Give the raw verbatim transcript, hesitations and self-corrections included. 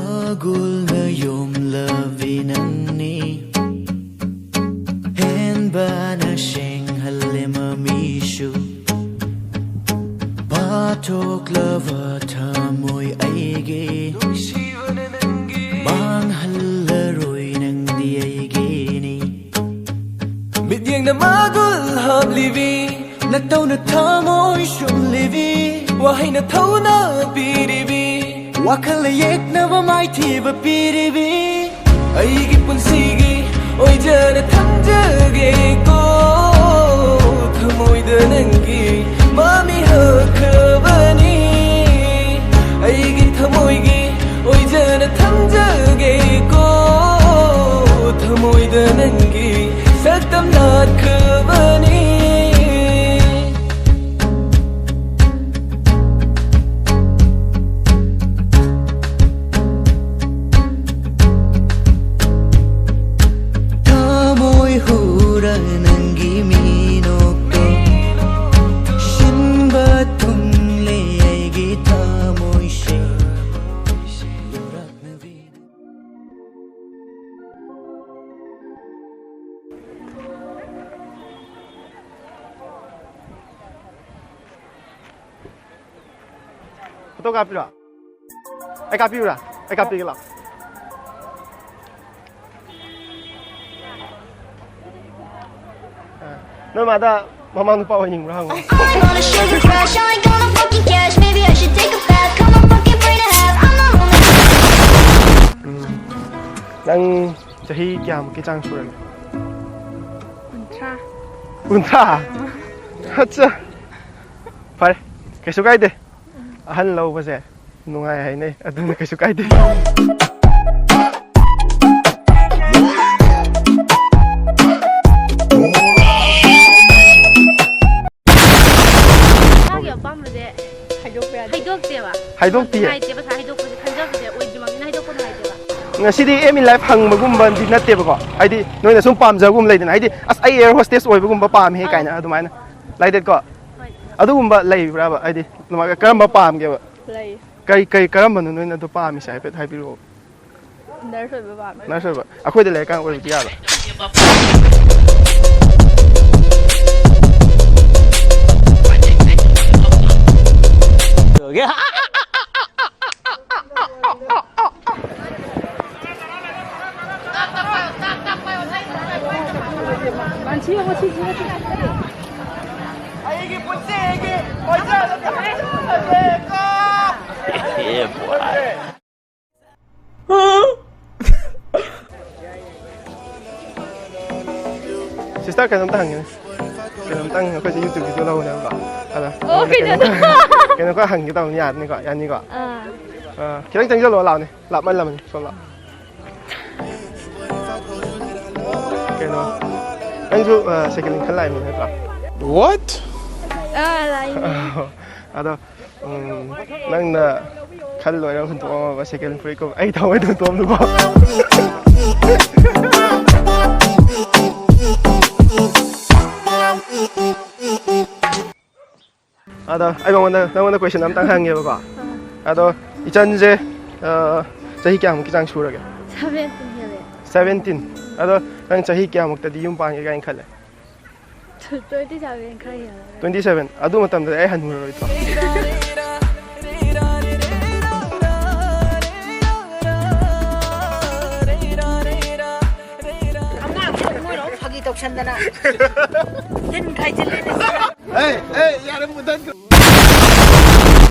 ꯃꯒꯨꯜꯅ ꯌꯣꯝꯂꯕꯤ ꯅꯪꯅꯤ, ꯍꯦꯟꯕꯅ ꯁꯦꯡꯍꯜꯂꯦ ꯃꯃꯤꯁꯨ, ꯄꯥꯊꯣꯛꯂꯕ ꯊꯃꯣꯏ ꯑꯩꯒꯤ, ꯃꯥꯡꯍꯜꯂꯔꯣꯏ ꯅꯪꯗꯤ ꯑꯩꯒꯤꯅꯤ꯫ ꯃꯤꯠꯌꯦꯡꯅ ꯃꯒꯨꯜ ꯍꯥꯞꯂꯤꯕꯤ, ꯅꯇꯧꯅ ꯊꯃꯣꯏ ꯁꯨꯝꯂꯤꯕꯤ, ꯋꯥꯍꯩꯅ ꯊꯧꯅ ꯄꯤꯔꯤꯕꯤ, ꯋꯥꯈꯜꯅ ꯌꯦꯛꯅꯕ ꯃꯥꯏꯊꯤꯕ ꯄꯤꯔꯤꯕꯤ꯫ ꯑꯩꯒꯤ ꯄꯨꯟꯁꯤꯒꯤ ꯑꯣꯏꯖꯅ ꯊꯝꯖꯒꯦꯀꯣ, ꯊꯃꯣꯏꯗ ꯅꯪꯒꯤ ꯃꯃꯤ ꯍꯛꯈ꯭ꯔꯕꯅꯤ꯫ ꯑꯩꯒꯤ ꯊꯃꯣꯏꯒꯤ ꯑꯣꯏꯖꯅ ꯊꯝꯖꯒꯦꯀꯣ, ꯊꯃꯣꯏꯗ ꯅꯪꯒꯤ ꯁꯛꯇꯝ ꯂꯥꯠꯈ꯭ꯔꯕꯅꯤ꯫ ꯊꯃꯣꯏ ꯍꯨꯔ ꯅꯪꯒꯤ ꯃꯤꯅꯣꯛꯇꯣ ꯁꯤꯟꯕ ꯊꯨꯡꯂꯦ ꯑꯩꯒꯤ ꯊꯃꯣꯏꯁꯦ꯫ ꯐꯣꯇꯣ ꯀꯥꯞꯄꯤꯔꯣ? ꯑꯩ ꯀꯥꯞꯄꯤꯌꯨꯔꯥ? ꯑꯩ ꯀꯥꯞꯄꯤꯒꯦ ꯂꯥꯛꯑꯣ꯫ ꯑ, ꯅꯣꯏ ꯃꯥꯗ ꯃꯃꯥ ꯅꯨꯄꯥ ꯑꯣꯏꯅꯤꯡꯕ꯭ꯔꯥ ꯍꯪꯉꯣ꯫ I'm on a sugar crash, I ain't gonna fucking cash. Maybe I should take a bath, cut my fucking brain in half. I'm not on the ꯎꯝ꯫ ꯅꯪ ꯆꯍꯤ ꯀꯌꯥꯃꯨꯛꯀꯤ ꯆꯥꯡ ꯁꯨꯔꯒꯦ? ꯀꯨꯟꯊ꯭ꯔꯥ꯫ ꯀꯨꯟꯊ꯭ꯔꯥ? ꯑꯠꯆꯥ꯫ ꯐꯔꯦ, ꯀꯩꯁꯨ ꯀꯥꯏꯗꯦ꯫ ꯑꯍꯟ ꯂꯧꯕꯁꯦ ꯅꯨꯡꯉꯥꯏ ꯍꯥꯏꯅꯩ, ꯑꯗꯨꯅ ꯀꯩꯁꯨ ꯀꯥꯏꯗꯦ꯫ ꯏꯁꯥꯒꯤ ꯑꯄꯥꯝꯕꯁꯦ ꯍꯥꯏꯗꯣꯛꯄ ꯌꯥꯗꯦ꯫ ꯍꯥꯏꯗꯣꯛꯇꯦꯕ꯫ ꯍꯥꯏꯗꯣꯛꯇꯤꯌꯦ꯫ ꯅꯨꯡꯉꯥꯏꯇꯦꯕ, ꯁꯥ ꯍꯥꯏꯗꯣꯛꯄꯁꯦ ꯈꯟꯖꯕꯁꯦ ꯑꯣꯏꯗ꯭ꯔꯤꯕꯅꯤꯅ ꯍꯥꯏꯗꯣꯛꯄ ꯅꯨꯡꯉꯥꯏꯇꯦꯕ꯫ ꯉꯁꯤꯗꯤ ꯑꯦꯝ ꯏꯟ ꯂꯥꯏꯐ ꯍꯪꯕꯒꯨꯝꯕꯗꯤ ꯅꯠꯇꯦꯕꯀꯣ, ꯍꯥꯏꯗꯤ ꯅꯣꯏꯅ ꯁꯨꯝ ꯄꯥꯝꯖꯕꯒꯨꯝꯕ ꯂꯩꯗꯅ, ꯍꯥꯏꯗꯤ "ꯑꯁ, ꯑꯩ ꯑꯦꯌꯔ ꯍꯣꯁꯇꯦꯁ ꯑꯣꯏꯕꯒꯨꯝꯕ ꯄꯥꯝꯃꯤ" ꯑꯥ꯫ ꯀꯥꯏꯅ ꯑꯗꯨꯃꯥꯏꯅ, like that ꯀꯣ꯫ ꯍꯣꯏ꯫ ꯑꯗꯨꯒꯨꯝꯕ ꯂꯩꯕ꯭ꯔꯕ? ꯍꯥꯏꯗꯤ ꯑꯗꯨꯃꯥꯏꯅ ꯀꯔꯝꯕ ꯄꯥꯝꯒꯦꯕ? ꯂꯩ꯫ ꯀꯩ ꯀꯩ ꯀꯔꯝꯕꯅꯣ ꯅꯣꯏꯅ ꯑꯗꯨ ꯄꯥꯝꯃꯤꯁꯦ ꯍꯥꯏꯐꯦꯠ ꯍꯥꯏꯕꯤꯔꯛꯑꯣ꯫ ꯅꯔꯁ ꯑꯣꯏꯕ ꯄꯥꯝꯃꯦ꯫ ꯅꯔꯁ ꯑꯣꯏꯕ꯫ ꯑꯩꯈꯣꯏꯗ ꯂꯩꯔꯀꯥꯟꯗ ꯑꯣꯏꯕꯗꯤ ꯌꯥꯕ꯫ ꯑꯩꯒꯤ ꯄꯨꯟꯁꯤꯒꯤ ꯑꯣꯏꯖꯔꯒꯦ꯫ ꯁꯤꯁꯇꯔ, ꯀꯩꯅꯣꯝꯇ ꯍꯪꯒꯦꯅꯦ꯫ ꯀꯩꯅꯣꯝꯇꯪ, ꯑꯩꯈꯣꯏꯁꯦ YouTube video ꯂꯧꯕꯅꯦꯕꯀꯣ꯫ ꯑꯗ ꯑꯣ, ꯀꯩꯅꯣꯗ꯫ ꯀꯩꯅꯣꯝꯈꯛ ꯍꯪꯒꯦ ꯇꯧꯕꯅꯤ, ꯌꯥꯅꯤꯀꯣ? ꯌꯥꯅꯤꯀꯣ? ꯑꯥ꯫ ꯑꯥ, ꯈꯤꯇꯪ ꯆꯪꯁꯤꯜꯂꯣ, ꯂꯥꯛꯑꯣꯅꯦ꯫ ꯂꯥꯞꯃꯜꯂꯕꯅꯤ꯫ ꯁꯣꯝ ꯂꯥꯛꯑꯣ꯫ ꯀꯩꯅꯣ, ꯅꯪꯁꯨ, ꯑ, second hand ꯈꯜ ꯂꯥꯛꯏꯕ ꯅꯠꯇ꯭ꯔꯣ? What? ꯑꯥ, ꯂꯥꯛꯏꯅꯦ꯫ ꯑꯗꯣ, ꯎꯝ, ꯅꯪꯅ ꯈꯜ ꯂꯣꯏꯔꯒ ꯍꯨꯟꯇꯣꯛꯑꯝꯃꯕ second hand ꯐꯨꯔꯤꯠꯀꯨꯝꯕ ꯑꯩ ꯊꯃꯣꯏꯗ ꯍꯨꯟꯇꯣꯛꯑꯝꯗꯨꯀꯣ꯫ ꯑꯗꯣ ꯑꯩ ꯃꯉꯣꯟꯗ, ꯅꯉꯣꯟꯗ question ꯑꯝꯇꯪ ꯍꯪꯒꯦꯕꯀꯣ꯫ ꯑꯗꯣ ꯏꯆꯟꯁꯦ, ꯑ, ꯆꯍꯤ ꯀꯌꯥꯃꯨꯛꯀꯤ ꯆꯥꯡ ꯁꯨꯔꯒꯦ? Seventeen ꯍꯦꯜꯂꯦ꯫ Seventeen꯫ ꯑꯗꯣ ꯅꯪ ꯆꯍꯤ ꯀꯌꯥꯃꯨꯛꯇꯗꯤ ꯌꯨꯝ ꯄꯥꯟꯒꯦ ꯀꯥꯏꯅ ꯈꯜꯂꯦ? Twenty seven ꯈꯔ ꯍꯦꯜꯂꯦ꯫ Twenty seven꯫ ꯑꯗꯨ ꯃꯇꯝꯗꯗꯤ ꯑꯩ ꯍꯟꯅꯨꯔꯔꯣꯏꯗ꯭ꯔꯣ? ꯑꯉꯥꯡꯁꯤꯡ ꯃꯣꯏꯅ ꯑꯃꯨꯛ ꯐꯥꯒꯤ ꯇꯧꯁꯟꯗꯅ꯫ ꯇꯤꯟ ꯈꯥꯏꯖꯤꯜꯂꯦꯅꯦ꯫ ꯑꯦ, ꯑꯦ, ꯌꯥꯔꯦ, ꯃꯨꯊꯠꯈ꯭ꯔꯣ꯫